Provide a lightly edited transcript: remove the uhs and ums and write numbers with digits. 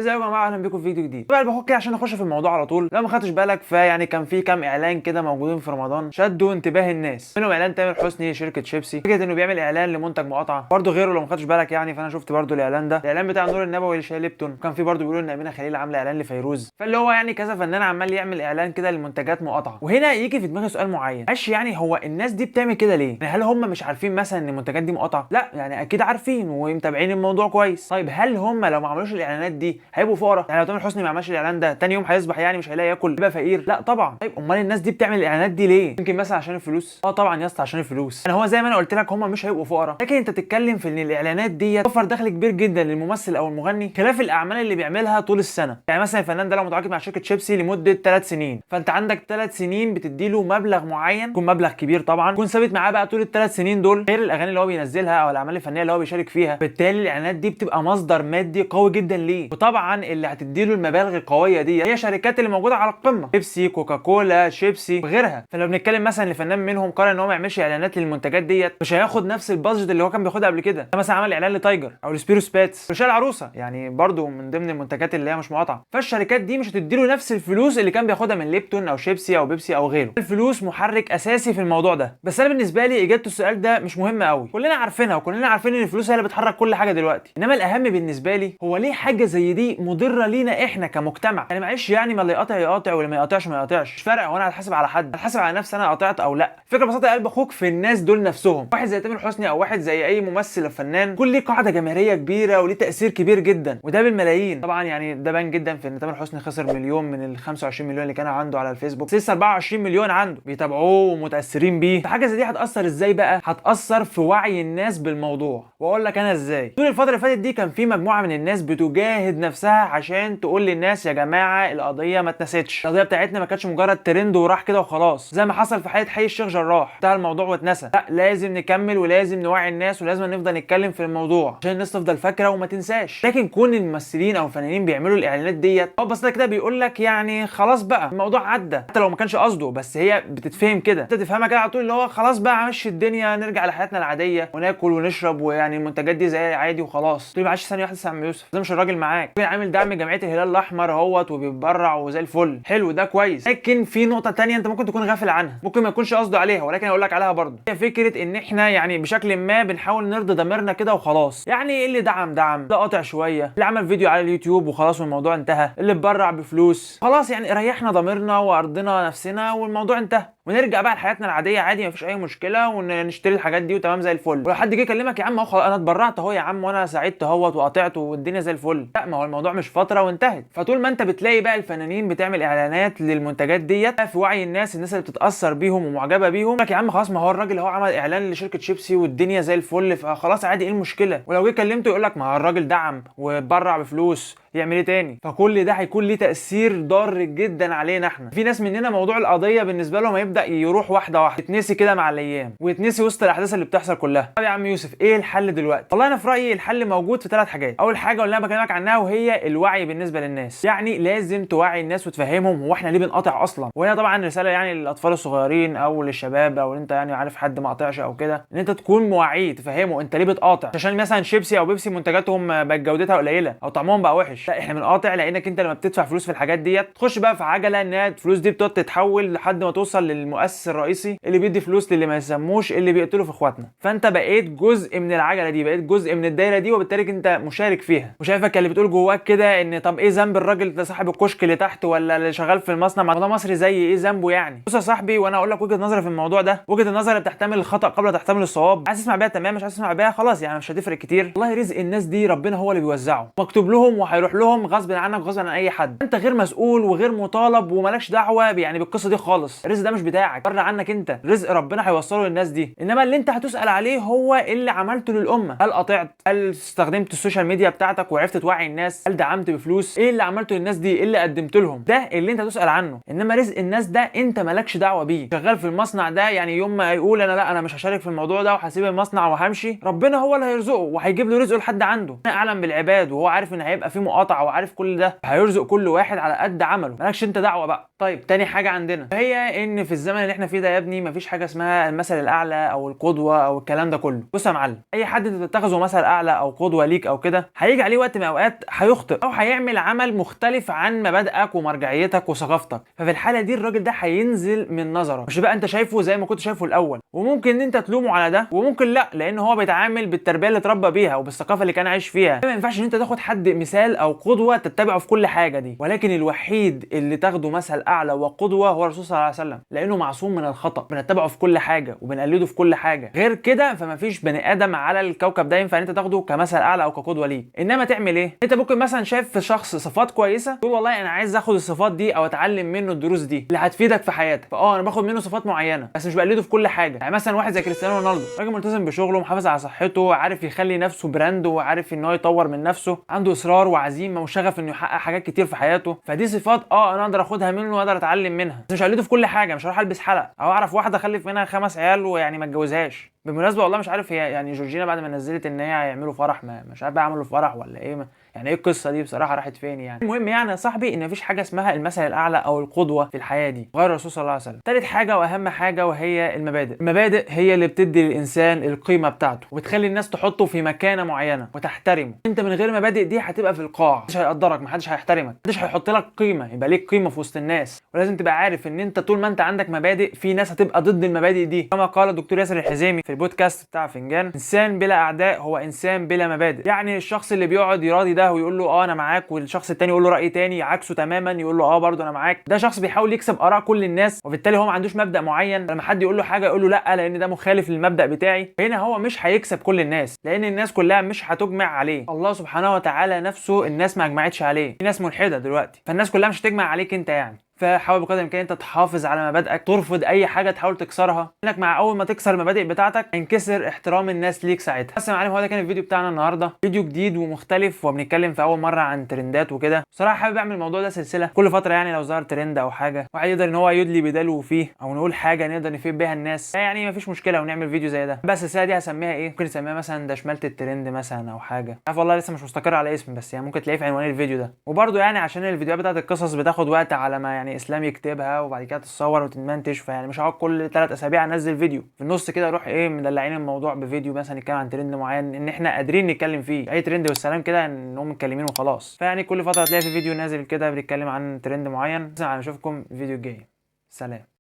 ازيكم يا جماعه، اهلا بيكم في فيديو جديد. بقى باخد كده عشان نخش في الموضوع على طول. لو ما خدتش بالك فيعني كان في كام اعلان كده موجودين في رمضان شدوا انتباه الناس، منهم اعلان تامر حسني شركة شيبسي، فكرة انه بيعمل اعلان لمنتج مقاطعه، برده غيره لو ما خدتش بالك يعني. فانا شفت برده الاعلان ده، الاعلان بتاع نور النبوي لشاي ليبتون، وكان في برده بيقولوا ان امينه خليل عامله اعلان لفيروز، فاللي هو يعني كذا فنان عمال يعمل اعلان كده لمنتجات مقاطعه. وهنا يجي في دماغي سؤال معين، معلش يعني هو الناس دي بتعمل كده ليه؟ يعني هل هم مش عارفين مثلا ان المنتجات دي مقاطعه؟ لا يعني اكيد عارفين ومتابعين الموضوع كويس. طيب هل هم لو ما عملوش الاعلانات دي هيبقوا فقراء؟ يعني لو تامر حسني ما عملش الاعلان ده تاني يوم هيصبح يعني مش هيلاقي ياكل، يبقى فقير؟ لا طبعا. طيب امال الناس دي بتعمل الاعلانات دي ليه؟ يمكن مثلا عشان الفلوس. اه طبعا يا اسطى عشان الفلوس. يعني هو زي ما انا قلت لك هم مش هيبقوا فقراء، لكن انت تتكلم في ان الاعلانات دي توفر دخل كبير جدا للممثل او المغني خلاف الاعمال اللي بيعملها طول السنة. يعني مثلا الفنان ده لو متعاقد مع شركة شيبسي لمدة 3 سنين، فانت عندك 3 سنين بتدي له مبلغ معين، يكون مبلغ كبير طبعا، يكون ثابت معاه بقى طول الثلاث سنين دول، غير الاغاني اللي هو بينزلها او الاعمال الفنية اللي هو بيشارك فيها. بالتالي الاعلانات دي بتبقى مصدر مادي قوي جدا ليه. وطبعا اللي هتدي له المبالغ القوية دي هي شركات اللي موجودة على القمه، بيبسي، كوكاكولا، شيبسي وغيرها. فلو بنتكلم مثلا لفنان منهم قرر ان هو ما يعملش اعلانات للمنتجات ديت، مش هياخد نفس ال budget اللي هو كان بياخدها قبل كده. مثلا عمل اعلان لتايجر او لسبيرو سباتس وشال العروسة، يعني برده من ضمن المنتجات اللي هي مش مقاطعه، فالشركات دي مش هتدي له نفس الفلوس اللي كان بياخدها من ليبتون او شيبسي او بيبسي او غيره. الفلوس محرك اساسي في الموضوع ده. بس انا بالنسبة لي اجابه السؤال ده مش مهمة قوي، كلنا عارفينها وكلنا عارفين ان الفلوس هي اللي بتحرك كل حاجة دلوقتي. انما الاهم بالنسبة لي هو ليه حاجة زي دي مضرة لينا احنا كمجتمع؟ يعني معلش يعني ما اللي يقاطع يقاطع واللي ما يقاطعش ما يقاطعش، مش فارقه، وانا هتحاسب على حد؟ هتحاسب على نفسي انا قاطعت او لا. فكرة ببساطة يا قلب اخوك في الناس دول نفسهم، واحد زي تامر حسني او واحد زي اي ممثل او فنان كل ليه قاعدة جماهيرية كبيرة وليه تاثير كبير جدا، وده بالملايين طبعا. يعني ده بان جدا في ان تامر حسني خسر مليون من ال 25 مليون اللي كان عنده على الفيسبوك، لسه 24 مليون عنده بيتابعوه ومتاثرين بيه. فحاجه زي دي هتاثر ازاي بقى؟ هتاثر في وعي الناس بالموضوع. واقول لك انا ازاي. طول الفترة اللي فاتت دي كان في مجموعة من الناس بتجاهد نفسها عشان تقول للناس يا جماعة القضية ما اتنستش، القضية بتاعتنا ما كانتش مجرد ترند وراح كده وخلاص، زي ما حصل في حاله حي الشيخ جراح، انتهى الموضوع واتنسى. لا، لازم نكمل ولازم نوعي الناس ولازم نفضل نتكلم في الموضوع عشان الناس تفضل فاكره وما تنساش. لكن كون الممثلين او الفنانين بيعملوا الاعلانات ديت، هو بس كده بيقول لك يعني خلاص بقى الموضوع عدى، حتى لو ما كانش قصده، بس هي بتتفهم كده، انت تفهمها كده على طول اللي هو خلاص بقى مشي الدنيا، نرجع لحياتنا العادية وناكل ونشرب ويعني المنتجات دي زي عادي وخلاص. تقول معلش ثانية واحدة يا عم يوسف، ده مش الراجل معاك عامل دعم جمعية الهلال الاحمر اهوت وبيتبرع وزي الفل، حلو ده كويس. لكن في نقطة تانية انت ممكن تكون غافل عنها، ممكن ما يكونش قصده عليها، ولكن هقول لك عليها برضه. هي فكرة ان احنا يعني بشكل ما بنحاول نرضي ضميرنا كده وخلاص. يعني اللي دعم دعم، اللي قاطع شوية، اللي عمل فيديو على اليوتيوب وخلاص والموضوع انتهى، اللي اتبرع بفلوس خلاص، يعني ريحنا ضميرنا وارضينا نفسنا والموضوع انتهى، ونرجع بقى لحياتنا العادية عادي مفيش اي مشكلة، ونشتري الحاجات دي وتمام زي الفل. ولو حد جه يكلمك يا عم اهو خلاص انا اتبرعت اهو يا عم وانا ساعدت اهوت وقطعت والدنيا زي الفل، لا، ما هو الموضوع مش فترة وانتهت. فطول ما انت بتلاقي بقى الفنانين بتعمل اعلانات للمنتجات ديت في وعي الناس، الناس اللي بتتاثر بيهم ومعجبه بيهم، لك يا عم خلاص ما هو الراجل اهو عمل اعلان لشركة شيبسي والدنيا زي الفل، فخلاص عادي ايه المشكلة؟ ولو جه كلمته يقول لك ما هو الراجل دعم واتبرع بفلوس، يعمل ايه تاني؟ فكل ده هيكون ليه تاثير ضار جدا علينا احنا. في ناس مننا موضوع القضية بالنسبة لهم هيبدا يروح واحدة واحدة، يتنسي كده مع الايام ويتنسي وسط الاحداث اللي بتحصل كلها. طب يا عم يوسف ايه الحل دلوقتي؟ والله انا في رايي الحل موجود في 3 حاجات. اول حاجة واللي انا بكلمك عنها وهي الوعي بالنسبة للناس، يعني لازم توعي الناس وتفهمهم هو احنا ليه بنقاطع اصلا. وهنا طبعا رسالة يعني للاطفال الصغيرين او للشباب او انت يعني عارف حد ما قاطعش او كده، ان انت تكون موعيه تفهمه انت ليه بتقاطع. عشان مثلا شيبسي او بيبسي منتجاتهم بقت جودتها قليله او طعمهم بقى وحش، لا احنا بنقاطع لانك انت لما بتدفع فلوس في الحاجات ديت تخش بقى في عجله ان الفلوس دي بتقعد تتحول لحد ما توصل للمؤسس الرئيسي اللي بيدي فلوس للي ما يسموش اللي بيقتلوا في اخواتنا. فانت بقيت جزء من العجلة دي، بقيت جزء من الدايرة دي، وبالتالي انت مشارك فيها. وشايفك اللي بتقول جواك كده ان طب ايه ذنب الراجل ده صاحب الكشك اللي تحت ولا اللي شغال في المصنع، ما ده مصري زي ايه ذنبه يعني؟ بص يا صاحبي وانا اقول لك وجهه نظري في الموضوع ده، وجهه النظر اللي بتحتمل الخطا قبل تحتمل الصواب. عايز تسمع بيها تمام، مش عايز تسمع بيها خلاص يعني مش هتفرق كتير. والله رزق الناس دي ربنا هو اللي بيوزعه، مكتوب لهم وهيروح لهم غصب عنك وغصب عن اي حد. انت غير مسؤول وغير مطالب ومالكش دعوه يعني بالقصة دي خالص. الرزق ده مش بتاعك، بره عنك انت، رزق ربنا هيوصله للناس دي. انما اللي انت هتسال عليه هو اللي عملته للامة. هل قطعت؟ هل استخدمت ال social media بتاعتك وعرفت توعي الناس؟ هل دعمت بفلوس؟ ايه اللي عملته للناس دي؟ ايه اللي قدمت لهم؟ ده اللي انت تسال عنه. انما رزق الناس ده انت مالكش دعوه بيه. شغال في المصنع ده يعني يوم ما يقول انا لا انا مش هشارك في الموضوع ده وهسيب المصنع وهمشي، ربنا هو اللي هيرزقه وهيجيب له رزقه لحد عنده. انا اعلم بالعباد وهو عارف ان هيبقى في مقاطعه المقاطعة وعارف كل ده، هيرزق كل واحد على قد عمله، مالكش انت دعوه بقى. طيب تاني حاجة عندنا هي ان في الزمن اللي احنا فيه ده يا ابني مفيش حاجة اسمها المثل الاعلى او القدوة او الكلام ده كله. بص يا معلم، اي حد انت تتخذه مثل اعلى او قدوة ليك او كده هيجي عليه وقت من اوقات هيخطئ او هيعمل عمل مختلف عن مبادئك ومرجعيتك وثقافتك، ففي الحالة دي الراجل ده هينزل من نظرك، مش بقى انت شايفه زي ما كنت شايفه الاول، وممكن ان انت تلومه على ده وممكن لا، لان هو بيتعامل بالتربية اللي اتربى بيها وبالثقافه اللي كان عايش فيها. ما ينفعش ان انت تاخد حد مثال او قدوة تتبعه في كل حاجة دي، ولكن الوحيد اللي تاخده مثل اعلى وقدوه هو الرسول صلى الله عليه وسلم، لانه معصوم من الخطا، بنتبعه في كل حاجة وبنقلده في كل حاجة. غير كده فما فيش بني ادم على الكوكب ده ينفع ان انت تاخده كمثل اعلى او كقدوه ليك. انما تعمل ايه؟ انت ممكن مثلا شايف في شخص صفات كويسة، تقول والله انا عايز اخد الصفات دي او اتعلم منه الدروس دي اللي هتفيدك في حياتك، فاه انا باخد منه صفات معينة بس مش بقلده في كل حاجة. يعني مثلا واحد زي كريستيانو رونالدو، راجل ملتزم بشغله، محافظ على صحته، عارف يخلي نفسه brand، وعارف ان هو يطور من نفسه، عنده اصرار وعزيمة وشغف انه يحقق حاجات كتير في حياته، فدي صفات انا اقدر اخدها منه واقدر اتعلم منها، بس مش هقلده في كل حاجة. مش هروح البس حلق او اعرف واحدة اخلف منها 5 عيال ويعني ما اتجوزهاش. بالمناسبة والله مش عارف هي يعني جورجينا بعد ما نزلت ان هي هيعملوا فرح، ما مش عارف بقى عملوا فرح ولا ايه، يعني ايه القصة دي بصراحة، راحت فين يعني؟ المهم يعني يا صاحبي ان مفيش حاجة اسمها المثل الاعلى او القدوة في الحياة دي غير الرسول صلى الله عليه وسلم. ثالث حاجة واهم حاجة وهي المبادئ. المبادئ هي اللي بتدي للانسان القيمة بتاعته وبتخلي الناس تحطه في مكانه معينة وتحترمه. انت من غير المبادئ دي هتبقى في القاع، محدش هيقدرك، محدش هيحترمك، محدش هيحط لك قيمة، يبقى ليك قيمة في وسط الناس. ولازم تبقى عارف ان انت طول ما انت عندك مبادئ في ناس هتبقى ضد المبادئ دي. كما قال الدكتور ياسر الحزيمي في البودكاست بتاع فنجان، انسان بلا اعداء هو انسان بلا مبادئ. يعني الشخص اللي بيقعد يراضي ده ويقول له انا معاك، والشخص التاني يقول له راي تاني عكسه تماما يقول له برضه انا معاك، ده شخص بيحاول يكسب اراء كل الناس، وبالتالي هو ما عندوش مبدا معين. لما حد يقول له حاجة يقول له لا لان ده مخالف للمبدا بتاعي. هنا هو مش هيكسب كل الناس لان الناس كلها مش هتجمع عليه. الله سبحانه وتعالى نفسه الناس ما اجمعتش عليه، في ناس ملحدة دلوقتي، فالناس كلها مش هتجمع عليك انت يعني. فحاول بقدر الامكان انت تحافظ على مبادئك، ترفض اي حاجة تحاول تكسرها، انك مع اول ما تكسر المبادئ بتاعتك هينكسر احترام الناس ليك ساعتها. بس يا معلم هو ده كان الفيديو بتاعنا النهارده، فيديو جديد ومختلف وبنتكلم في اول مرة عن ترندات وكده. بصراحة حابب اعمل الموضوع ده سلسلة كل فترة، يعني لو ظهر ترند او حاجة واحد يقدر ان هو يدلي بداله فيه او نقول حاجة نقدر نفيد بيها الناس، يعني مفيش مشكلة ونعمل فيديو زي ده. بس السلسلة دي هسميها ايه؟ ممكن نسميها مثلا دشملة الترند مثلا او حاجة، عارف والله لسه مش مستقر على اسم، بس يعني ممكن تلاقيه في عنوان الفيديو ده. وبرده يعني عشان الفيديوهات بتاعت القصص بتاخد وقت على ما يعني اسلام يكتبها وبعد كده تتصور وتتمنتج، فيعني مش هقعد كل 3 اسابيع انزل فيديو في النص كده، اروح ايه مدلعين الموضوع بفيديو مثلا نتكلم عن ترند معين ان احنا قادرين نتكلم فيه، اي ترند والسلام كده نقوم متكلمين وخلاص. فيعني كل فترة هتلاقي في فيديو نازل كده بنتكلم عن ترند معين. اشوفكم الفيديو الجاي، سلام.